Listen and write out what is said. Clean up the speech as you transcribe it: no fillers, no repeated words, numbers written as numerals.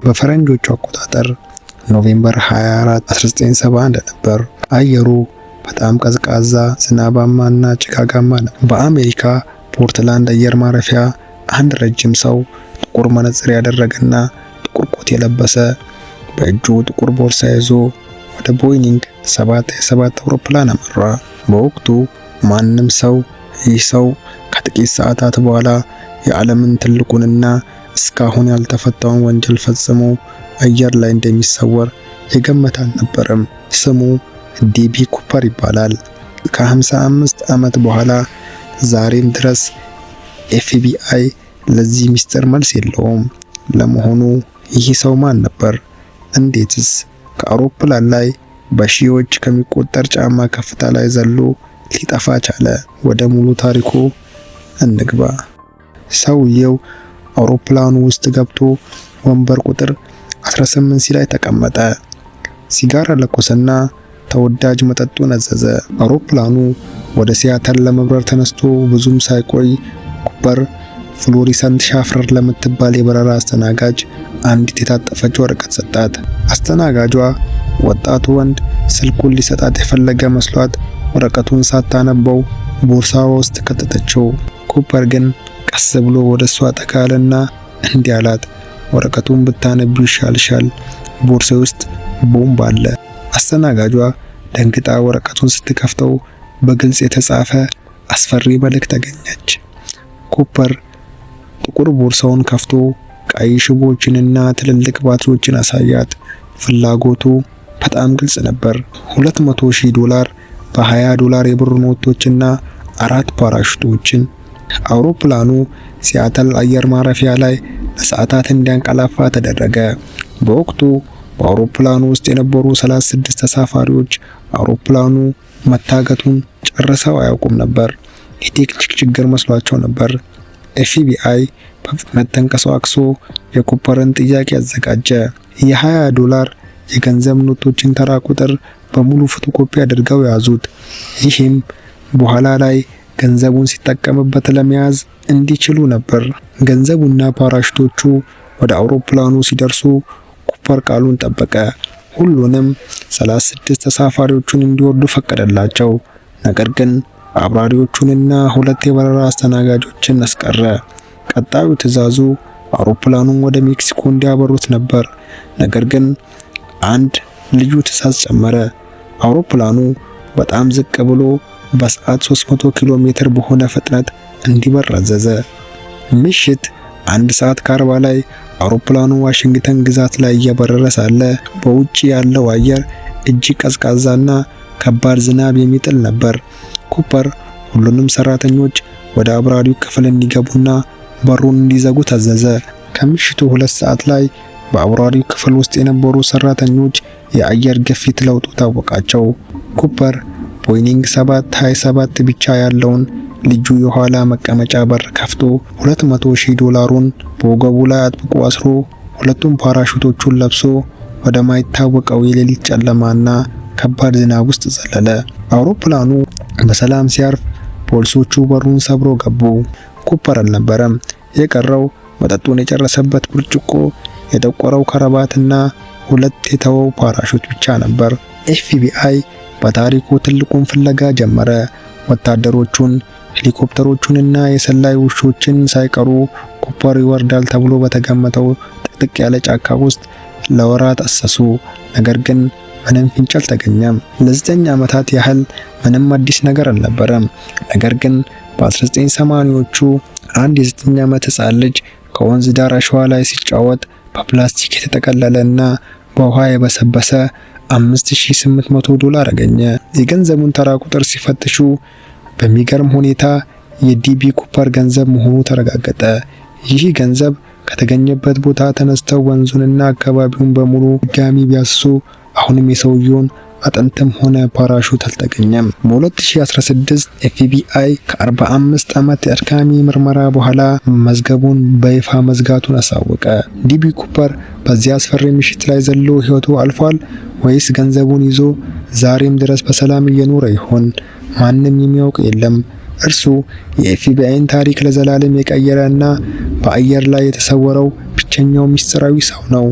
በፈረንጆቹ አቆጣጠር November 24 1971 ነበር። አየሩ በጣም ቀዝቃዛ፣ ዝናባማ እና ጭጋጋማ ነበር። በአሜሪካ ፖርትላንድ አየር ማረፊያ አንድ ረጅም ሰው፣ ጥቁር መነጽር ያደረገና ጥቁር ኮት የለበሰ፣ በእጁ ጥቁር ቦርሳ ይዞ ወደ ቦይንግ 727 አውሮፕላን አመራ። በወቅቱ ማንም ሰው ይህ ሰው ከጥቂት ሰዓታት በኋላ የዓለምን ትልቁንና እስካሁን ያልተፈታውን ወንጀል ፈጽሞ አየር ላይ እንደሚሰወር የገመተ አልነበረም። ስሙ ዲቢ ኩፐር ይባላል። ከ55 ዓመት በኋላ ዛሬም ድረስ ኤፍቢአይ ለዚህ ሚስጥር መልስ የለውም። ለመሆኑ ይህ ሰው ማን ነበር? እንዴትስ ከአውሮፕላን ላይ በሺዎች ከሚቆጠር ጫማ ከፍታ ላይ ዘሎ ሊጠፋ ቻለ? ወደ ሙሉ ታሪኩ እንግባ። ሰውየው አውሮፕላኑ ውስጥ ገብቶ ወንበር ቁጥር 18 C ላይ ተቀመጠ። ሲጋራ ለኮሰና ተወዳጅ መጠጡን አዘዘ። አውሮፕላኑ ወደ ሲያትል ለመብረር ተነስቶ ብዙም ሳይቆይ ኩፐር ፍሎሪሰንት ሻፍረር ለምትባል የበረራ አስተናጋጅ አንዲት የታጠፈች ወረቀት ሰጣት። አስተናጋጇ ወጣቱ ወንድ ስልኩን ሊሰጣት የፈለገ መስሏት ወረቀቱን ሳታነበው ቦርሳዋ ውስጥ ከተተችው። ኩፐር ግን ቀስ ብሎ ወደ እሷ ጠጋ አለና እንዲህ አላት፣ "ወረቀቱን ብታነቢው ይሻልሻል፣ ቦርሳዬ ውስጥ ቦምብ አለ።" አስተናጋጇ ደንግጣ ወረቀቱን ስትከፍተው በግልጽ የተጻፈ አስፈሪ መልእክት አገኘች። ኩፐር ጥቁር ቦርሳውን ከፍቶ ቀይ ሽቦዎችንና ትልልቅ ባትሪዎችን አሳያት። ፍላጎቱ በጣም ግልጽ ነበር። 200,000 ዶላር፣ በ20 ዶላር የብር ኖቶችና አራት ፓራሹቶችን። አውሮፕላኑ ሲያትል አየር ማረፊያ ላይ ለሰዓታት እንዲያንቀላፋ ተደረገ። በወቅቱ በአውሮፕላኑ ውስጥ የነበሩ 36 ተሳፋሪዎች አውሮፕላኑ መታገቱን ጨርሰው አያውቁም ነበር። የቴክኒክ ችግር መስሏቸው ነበር። ኤፍቢአይ በፍጥነት ተንቀሳቅሶ የኩፐርን ጥያቄ አዘጋጀ። የ20 ዶላር የገንዘብ ኖቶችን ተራ ቁጥር በሙሉ ፎቶኮፒ አድርገው ያዙት። ይህም በኋላ ላይ ገንዘቡን ሲጠቀምበት ለመያዝ እንዲችሉ ነበር። ገንዘቡና ፓራሹቶቹ ወደ አውሮፕላኑ ሲደርሱ ኩፐር ቃሉን ጠበቀ። ሁሉንም 36 ተሳፋሪዎቹን እንዲወርዱ ፈቀደላቸው። ነገር ግን አብራሪዎቹንና ሁለት የበረራ አስተናጋጆችን አስቀረ። ቀጣዩ ትዕዛዙ አውሮፕላኑን ወደ ሜክሲኮ እንዲያበሩት ነበር። ነገር ግን አንድ ልዩ ትዕዛዝ ጨመረ። አውሮፕላኑ በጣም ዝቅ ብሎ በሰዓት 300 ኪሎ ሜትር በሆነ ፍጥነት እንዲበር አዘዘ። ምሽት 1 ሰዓት ከ40 ላይ አውሮፕላኑ ዋሽንግተን ግዛት ላይ እየበረረ ሳለ በውጪ ያለው አየር እጅግ ቀዝቃዛና ከባድ ዝናብ የሚጥል ነበር። ኩፐር ሁሉንም ሰራተኞች ወደ አብራሪው ክፍል እንዲገቡና በሩን እንዲዘጉ ታዘዘ። ከምሽቱ 2 ሰዓት ላይ በአብራሪው ክፍል ውስጥ የነበሩ ሰራተኞች የአየር ግፊት ለውጡ ታወቃቸው። ኩፐር ቦይንግ 727 ብቻ ያለውን ልዩ የኋላ መቀመጫ በር ከፍቶ 200 ሺህ ዶላሩን በወገቡ ላይ አጥብቆ አስሮ፣ ሁለቱም ፓራሹቶቹን ለብሶ ወደማይታወቀው የሌሊት ጨለማና ከባድ ዝናብ ውስጥ ዘለለ። አውሮፕላኑ በሰላም ሲያርፍ ፖሊሶቹ በሩን ሰብሮ ገቡ። ኩፐር አልነበረም። የቀረው መጠጡን የጨረሰበት ብርጭቆ፣ የጠቆረው ከረባትና ሁለት የተወው ፓራሹት ብቻ ነበር። ኤፍቢአይ በታሪኩ ትልቁን ፍለጋ ጀመረ። ወታደሮቹን፣ ሄሊኮፕተሮቹንና የሰላይ ውሾችን ሳይቀሩ ኩፐር ይወርዳል ተብሎ በተገመተው ጥቅጥቅ ያለ ጫካ ውስጥ ለወራት አሰሱ። ነገር ግን ምንም ፍንጭ አልተገኘም። ለ9 ዓመታት ያህል ምንም አዲስ ነገር አልነበረም። ነገር ግን በ1980ዎቹ አንድ የ9 ዓመት ሕፃን ልጅ ከወንዝ ዳር አሸዋ ላይ ሲጫወት በፕላስቲክ የተጠቀለለ እና በውሃ የበሰበሰ 5800 ዶላር አገኘ። የገንዘቡን ተራ ቁጥር ሲፈትሹ በሚገርም ሁኔታ የዲቢ ኩፐር ገንዘብ መሆኑ ተረጋገጠ። ይህ ገንዘብ ከተገኘበት ቦታ ተነስተው ወንዙንና አካባቢውን በሙሉ ድጋሚ ቢያስሱ አሁንም የሰውየውን አጥንትም ሆነ ፓራሹት አልተገኘም። በ2016 ኤፍቢአይ ከ45 ዓመት የአድካሚ ምርመራ በኋላ መዝገቡን በይፋ መዝጋቱን አሳወቀ። ዲቢ ኩፐር በዚያ አስፈሪ ምሽት ላይ ዘሎ ሕይወቱ አልፏል ወይስ ገንዘቡን ይዞ ዛሬም ድረስ በሰላም እየኖረ ይሆን? ማንም የሚያውቅ የለም። እርሱ የኤፍቢአይን ታሪክ ለዘላለም የቀየረ እና በአየር ላይ የተሰወረው ብቸኛ ብቸኛው ምስጢራዊ ሰው ነው።